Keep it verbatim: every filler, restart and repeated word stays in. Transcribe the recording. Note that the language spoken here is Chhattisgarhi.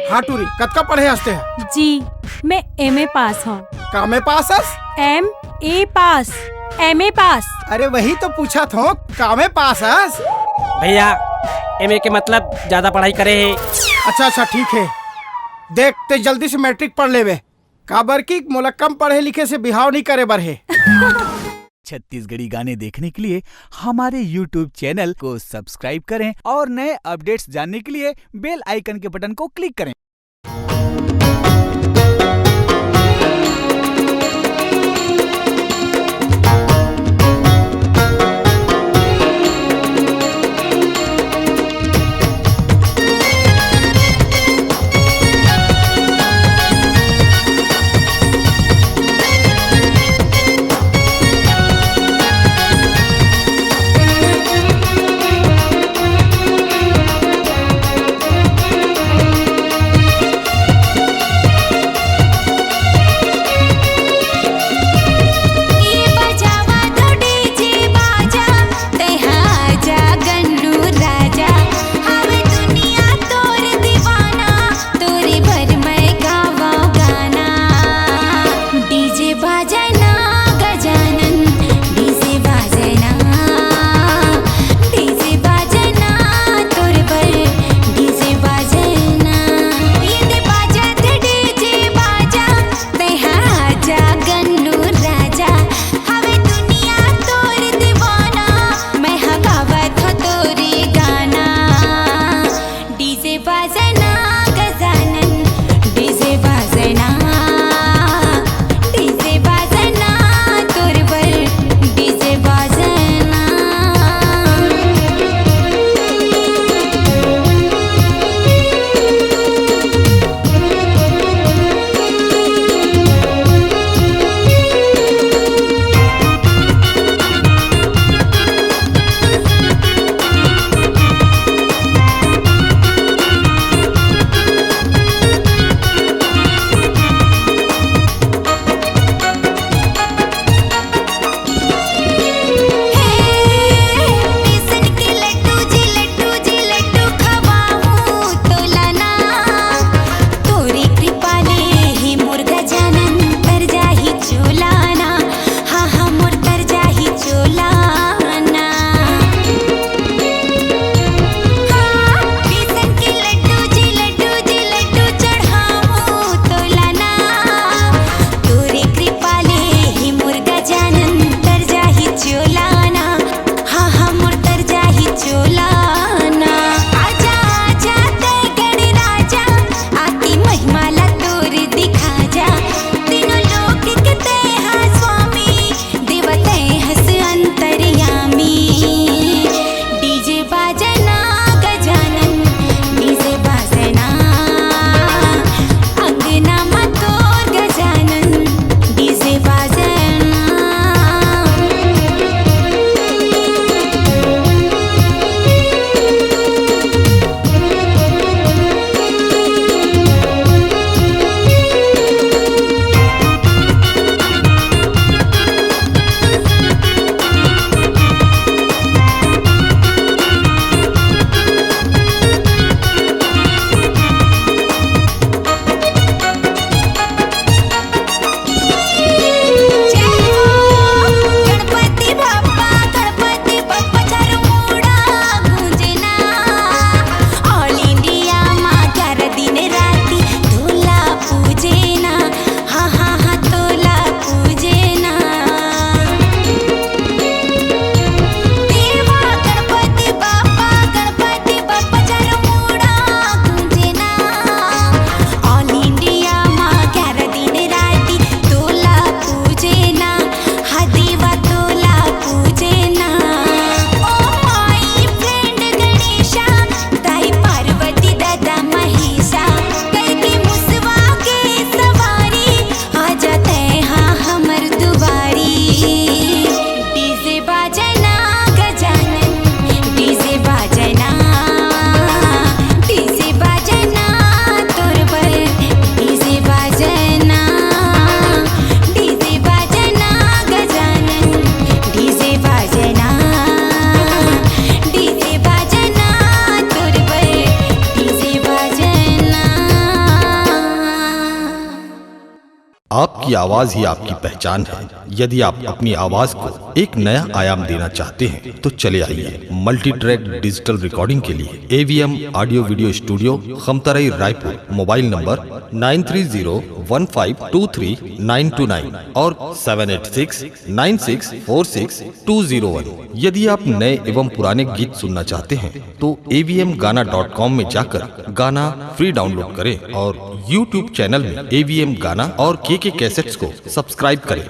हाँ टूरी, कतका पढ़े हस ते? जी, मैं एमए पास हूँ। का में पास हस? एमए पास। एमए पास। अरे वही तो पूछत हूँ, का में पास हस? भैया, एमए के मतलब ज्यादा पढ़ाई करे हे। अच्छा अच्छा, ठीक है। देख, ते जल्दी से मैट्रिक पढ़ लेवे, काबर कि मोला कम पढ़े लिखे से बिहाव नहीं करे बर हे। छत्तीसगढ़ी गाने देखने के लिए हमारे YouTube चैनल को सब्सक्राइब करें और नए अपडेट्स जानने के लिए बेल आइकन के बटन को क्लिक करें। आपकी आवाज ही आपकी पहचान है। यदि आप अपनी आवाज को एक नया आयाम देना चाहते हैं तो चले आइए मल्टी ट्रैक डिजिटल रिकॉर्डिंग के लिए AVM audio video studio, Khamtarai, Raipur. Mobile number nine three zero one five two three nine two nine और seven eight six nine six four six two zero one. यदि आप नए एवं पुराने गीत सुनना चाहते हैं तो एवीएम गाना डॉट कॉम में जाकर गाना फ्री डाउनलोड करें और यूट्यूब चैनल में एवीएम गाना और केके कैसेट्स को सब्सक्राइब करें।